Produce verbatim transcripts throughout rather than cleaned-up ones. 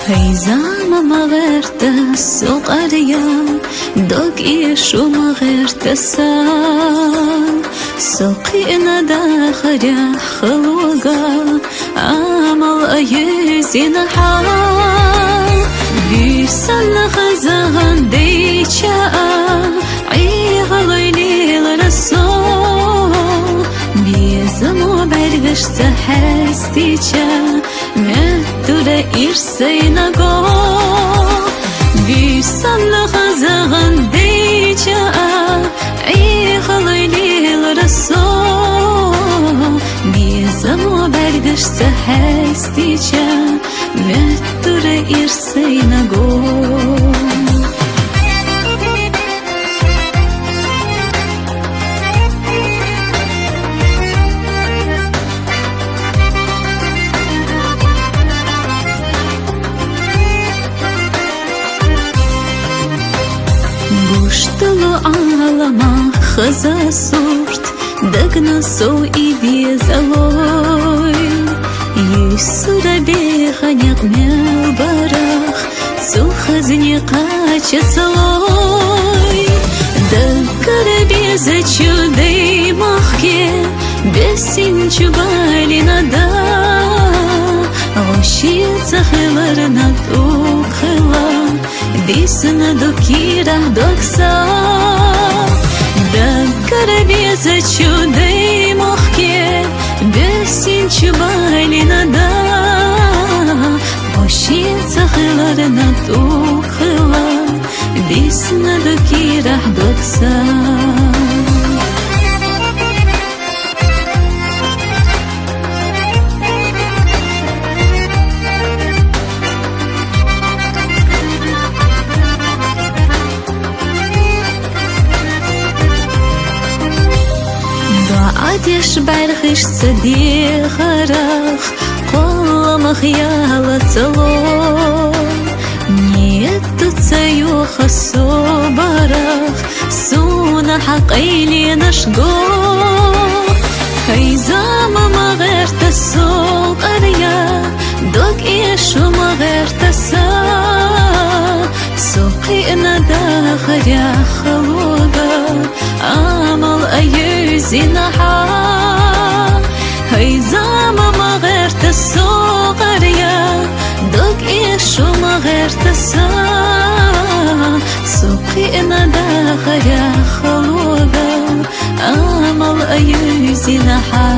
Хьай зама ма гӀерта со къарая, дог ишума гӀерта са. Со кхиъна дахарехь халога, амал аюзина хьа. Буьйсанна хазагӀан дайча а, Ӏигъалуйлилра со. Безамо бӀаргаш ца хьестича, моттура ирсайна го. Буьйсанна хазагӀан дайча а, Ӏигъалуйлилра со. Безамо бӀаргаш ца хьестича, моттура ирсайна го. Гуш далу Ӏалама хаза сурт, дагна сов и везалой. Юсура беха некъ мел барах, цу хазни кхача цалой. Даггара безачу даймахке, бесинчу балина да. Гъушица хиларна тӀукхила, дисна дукирахь догса. Даггара безачу даймахке, бесинчу балина да. Гъушица хиларна тӀукхила, дисна дукирахь догса. ДугӀа деш бӀаргаш ца дехарах, кхоллама хьаяла цало. Ният ду ца юха собарах, суна хьакъайленаш го. Хьай зама ма гӀерта со къарая, дог ишума гӀерта са. Со кхиъна дахарехь халога, амал аюзина хьа. Хьай зама ма гӀерта со къарая, дог ишума гӀерта са. Со кхиъна дахарехь халога, амал аюзина хьа.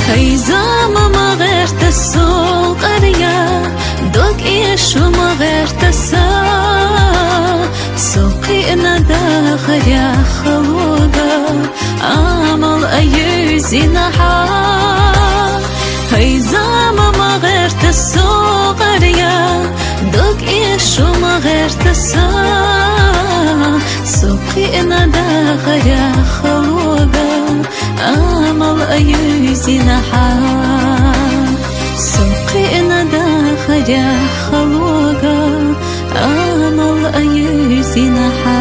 Хьай зама ма гӀерта со къарая, дог ишума гӀерта са. Со кхиъна дахарехь халога, амал аюзина хьа. Хьай зама ма гӀерта со къарая, дог ишума гӀерта са. Со кхиъна дахарехь халога, амал аюзина хьа. Со кхиъна дахарехь халога, амал аюзина хьа.